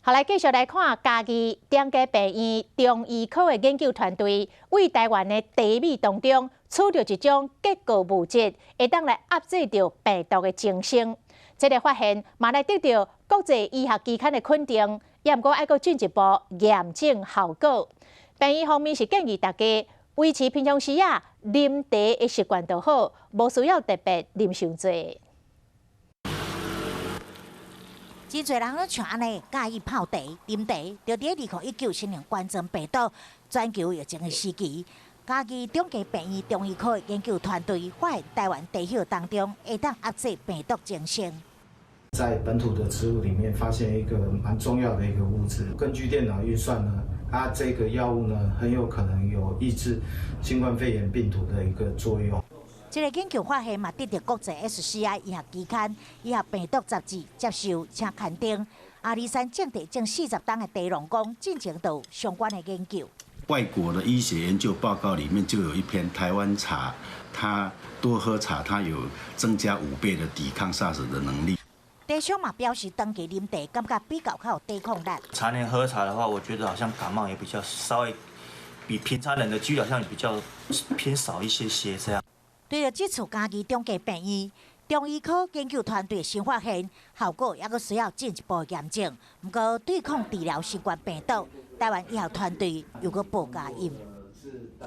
好，來繼續來看嘉義中家病院中醫科的研究團隊，為台灣的茶米當中取著一種結構物質，會當來壓制著病毒的增生。這个發現嘛來得著國際醫學期刊的肯定，也毋過愛閣進一步驗證效果。病院方面是建議大家維持平常時啊啉茶的習慣就好，無需要特別啉傷濟。真濟人攏像按呢，佮意泡茶、啉茶，就佇2019新型冠狀病毒全球疫情的時期，嘉義中家病院中醫科研究團隊發現台灣茶葉當中會當壓制病毒增生。在本土的植物裡面發現一個蠻重要的一個物質，根據電腦運算呢，它這個藥物呢很有可能有抑制新冠肺炎病毒的一個作用。這个研究發現嘛，得著國際 SCI 醫學期刊、醫學病毒雜誌接受請肯定。阿里山種茶種40冬的茶農講，進前就有相關的研究。外國的醫學研究報告裡面就有一篇台灣茶，它多喝茶，它有增加5倍的抵抗 SARS 的能力。茶商嘛表示，長期啉茶，感覺比較較有抵抗力。常年喝茶的話，我覺得好像感冒也比較稍微比平常人的幾率好像比較偏少一些些這樣。對著這次嘉義中家病院中醫科研究團隊新發現，效果猶閣需要進一步驗證。毋過對抗治療新冠病毒，台灣醫學團隊又閣報佳音。